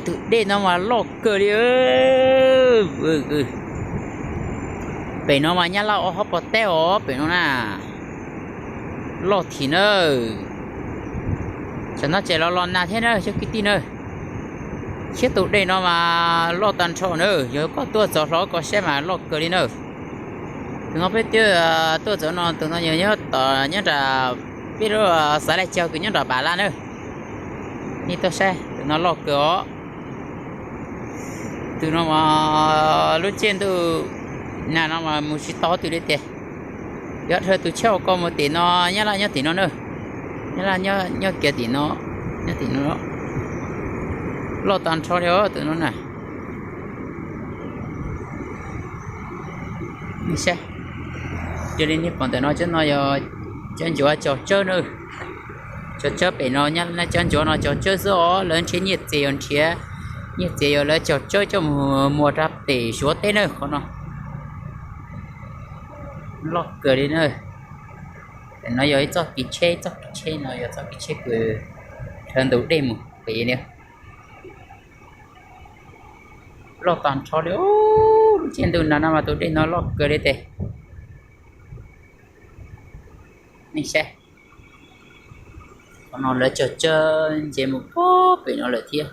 Tus dej no mas loj kawg li. Pem no mas nyab laj ua hauv paus teb os, pem no na, loj thiab na. Tam no tseem los los nag thiab na cov kwv tij na. Thiab tus dej no mas loj tag nrho na, yog koj tuaj txog hlo koj saib mas loj kawg li na. Tus no peb twb tuaj txog no, tus no yog nyob tom nyob nram peb lub xav laij cog kws nyob nram Pam Laj na. Nej tuaj saib tus no loj kawg os. Tus no mas lub caij ntuj nag no mas mus tsis tau twg li tiag. Yog dhau tus choj koj mus tim no, nyab laj nyob tim no na. Nyab laj nyob kiag tim no, nyob tim no. Loj tag nrho li os tus no na. Nej saib, yog li nej pom ntawm no, cov no yog cov ncuav cog tsawb na. Cog tsawb pem no, cov ncuav no cog tsawb xwb os, lawv nrhiav nyiaj txiag yog nrhiav, nyiaj txiag yog lawv cog tsawb coj mus muag rau pem Suav teb na qhov no. Loj kawg li na. No yog ib txoj kev tsheb, txoj kev tsheb no yog txoj kev tsheb kws dhawv ntug dej mus pem li. Loj tag nrho li, lub caij ntuj nag no mas tus dej no loj kawg li tes. Nej saib, qhov no lawv cog tsawb nce mus puag pem no lawm thiab.